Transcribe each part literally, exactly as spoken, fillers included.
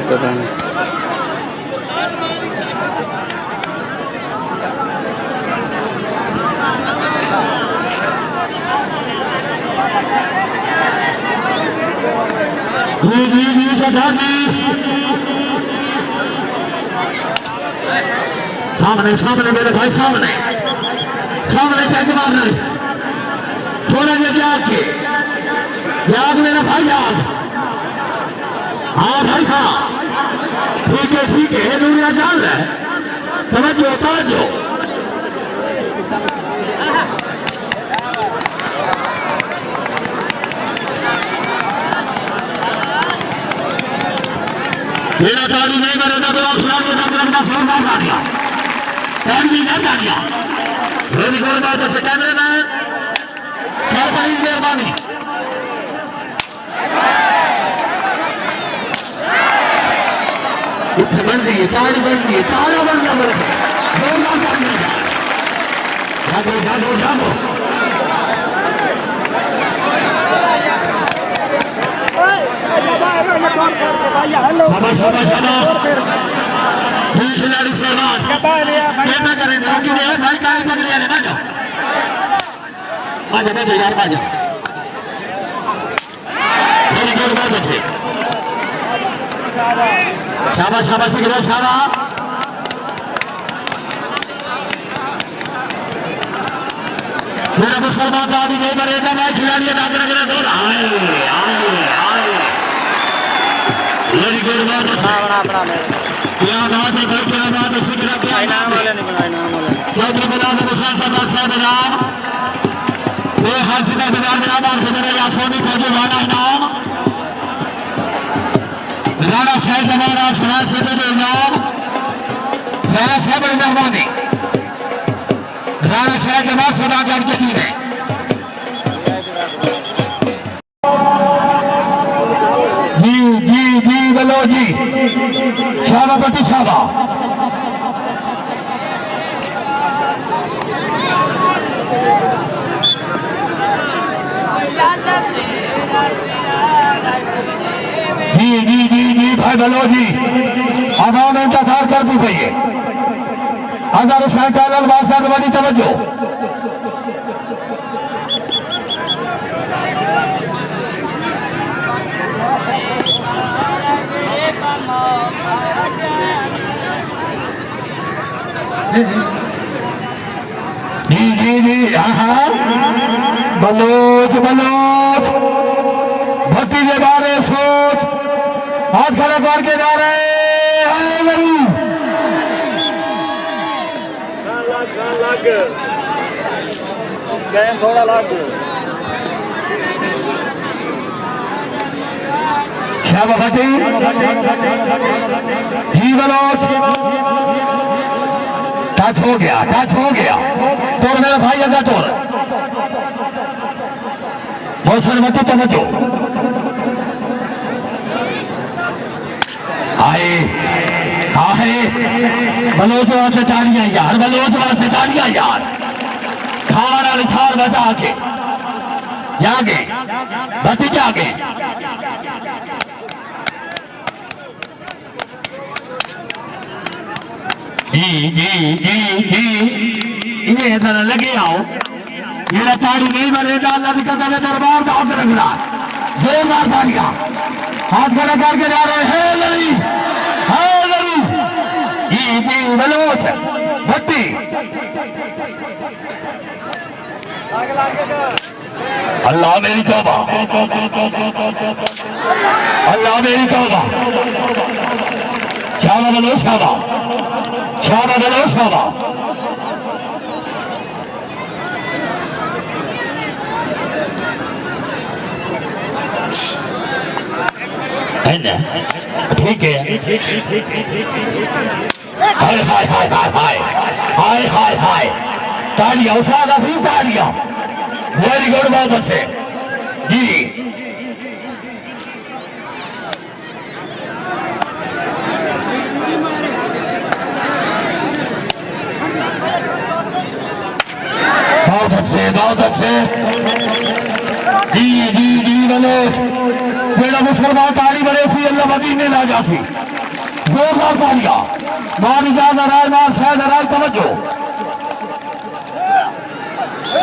کر رہے ہیں۔ جی، جی، جی، سردار جی۔ سامنے، سامنے میرے بھائی، سامنے۔ سامنے کیسے مارنا ہے؟ تھوڑا یہ جاگ کے۔ جاگ میرا بھائی، جاگ۔ ہاں بھائی، ہاں۔ ٹھیک ہے، ٹھیک ہے، یہ نوریا جان ہے۔ توجہ، توجہ۔ جیڑھا تاڑی نہیں مرے گا، تو آپ سلام کے دم رکھنا، فون مار مار دیا۔ ٹائم بھی نہ کر دیا۔ ویری گڈ، بہت اچھے کیمرے مین۔ سر پلیز، مہربانی۔ اتھے بݨدی ہے، تاڑی بݨدی ہے، تاڑا بݨدا پیا۔ زوردار تاڑی ہے۔ جاگو، جاگو، جاگو۔ شاباش، شاباش، شاباش۔ جی کھلاڑی صاحبان۔ کیا کریں؟ ہاکی دے بھائی، کالی پگڑی والے، بھاجو۔ بھاجو، بھاجو یار، بھاجو۔ ویری گڈ، بہت اچھے۔ شاباش، شاباش، شاباش۔ میرا مسلمان دادی نہیں مرے گا، میں کھلاڑی ادا کر کے دور۔ ہائے، ہائے، ہائے۔ ویری گڈ، بہت اچھے۔ کیا بات ہے بھائی، کیا بات ہے، شکریہ، کیا بات ہے۔ چودھری غلام حسین سردار صاحب انعام۔ اے حاجی دا دیوان انعام، اور خدر یا سونی فوجی والا انعام۔ رانا شاہ جمال راج سرائے سے دے انعام۔ رانا صاحب بڑی مہربانی۔ رانا شاہ جمال سدا گڑھ کے دی رہے۔ جی، جی، جی، بلو جی۔ شابا بٹی شابا۔ جی، جی، جی، جی، بھائی بلو جی۔ عوام انتظار کر دی پئی ہے۔ اظہر حسین ٹائلر بادشاہ، بڑی توجہ۔ جی، جی، جی، ہاں، ہاں۔ بلوچ، بلوچ، بھٹی دے بارے سوچ، ہاتھ کھڑے کر کے جا رہے ہیں، میری۔ لگ، لگ۔ ٹائم تھوڑا لگ۔ شاباش بھٹی۔ جی بلوچ۔ ٹچ ہو گیا، ٹچ ہو گیا۔ ٹر میرا بھائی، اگا ٹر۔ محسن بھٹی توجہ۔ ہائے، ہائے، بلوچ واسطے تاڑیاں یار، بلوچ واسطے تاڑیاں یار۔ کھاوݨ والی تھال وسا کے۔ جاگے، بھٹی جاگے۔ جی، جی، جی، جی۔ ایویں ذرا لگے آؤ۔ جیڑھا تاڑی نہیں مریندا، اللہ دی قسم ہے، دربار دا حق رکھدا۔ زوردار تاڑیاں۔ ہاتھ کھڑے کر کے جا رہے، حیدری، حیدری۔ جی، جی، بلوچ، بھٹی۔ اللہ میری توبہ۔ اللہ میری توبہ۔ شابا بلو شابا۔ شابا بلو شابا۔ ہے نا؟ ٹھیک ہے۔ ہائے، ہائے، ہائے، ہائے، ہائے۔ ہائے، ہائے، ہائے۔ تاڑیاں، استاد حفیظ، تاڑیاں۔ ویری گڈ، بہت اچھے۔ جی۔ بہت اچھے، بہت اچھے۔ جی، جی، جی، بلوچ۔ جیڑھا مسلمان تاڑی بھرے سی، اللہ مدینے لا جاسی۔ زوردار تالیاں۔ مار اجازت رائے، مار شاہد رائے، توجہ۔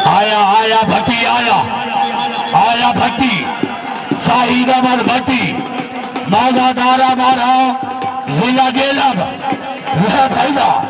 آیا، آیا بھٹی، آیا۔ آیا بھٹی۔ شاہد احمد بھٹی۔ موضع دارا مارا۔ ضلع جہلم۔ یہ بھائی دا۔